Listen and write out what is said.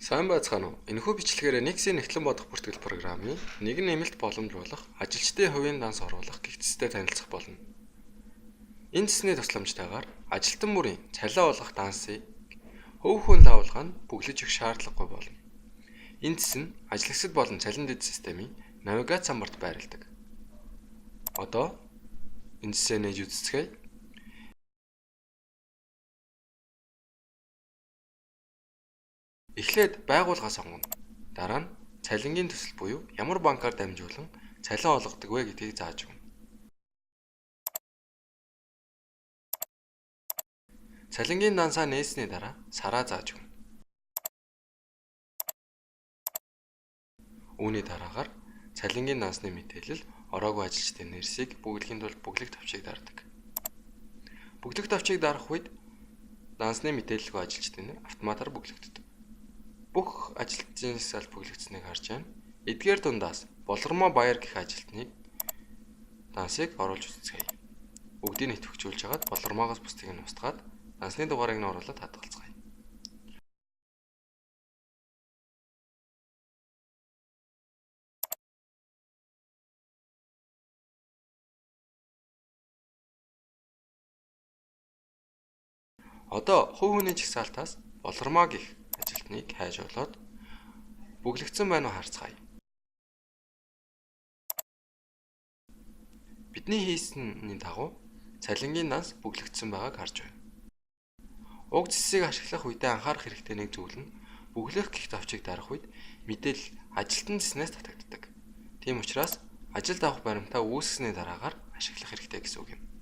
Сайн байцгаана уу? Энэхүү бичлэгээр Nix-ийн нэгтлэн бодох бүртгэл программын нэгэн нэмэлт боломж болох ажилчдын хувийн данс оруулах гэх цэстэй танилцах болно. Энэ цэсний тусламжтайгаар ажилтан бүрийн цалин олгох дансыг хувь хүн лавлгаа нь бөглөж өгөх шаардлагагүй болно. Энэ цэс нь ажлагсад болон цалин дэд системийн навигац самбарт байрладаг. Одоо энэ цэсээ нээж үзэцгээе. Эхлээд байгууллага сонгоно. Дараа нь цалингийн төсөл буюу ямар банкар дамжуулан цалин олгодог вэ гэдгийг зааж өгнө. Цалингийн дансаа нээсний дараа сараа зааж өгнө. Үүний дараагаар цалингийн дансны мэдээлэл ороогүй ажилчдын нэрсийг бөглөхийн тулд бөглөх товчийг дардаг. Бөглөх товчийг дарах үед дансны мэдээлэлгүй ажилчдын нэр автоматар бөглөгддөг. Бүх ажилтны жагсаалт бөглөгдсөнийг харж байна. Эдгээр дундаас Болормоо Баяр гэх ажилтныг дансыг оруулж үзцгээе. Бүгдийг нь идэвхжүүлж хагаад Болормоогоос бусдыг нь устгаад дансны дугаарыг нь оруулаад хадгалцгаая. Одоо хувь хүний жагсаалтаас Болормоо гэх ажилтныг хайж олоод бөглөгдсөн байна уу харцгаая. Бидний хийсний дагуу цалингийн данс бөглөгдсөн байгааг харж байна. Уг цэсийг ашиглах үедээ анхаарах хэрэгтэй нэг зүйл нь бөглөх гэх товчийг дарах үед мэдээлэл ажилтан цэснээс татагддаг. Тийм учраас ажилд авах баримтаа үүсгэсний дараагаар ашиглах хэрэгтэй гэсэн үг юм.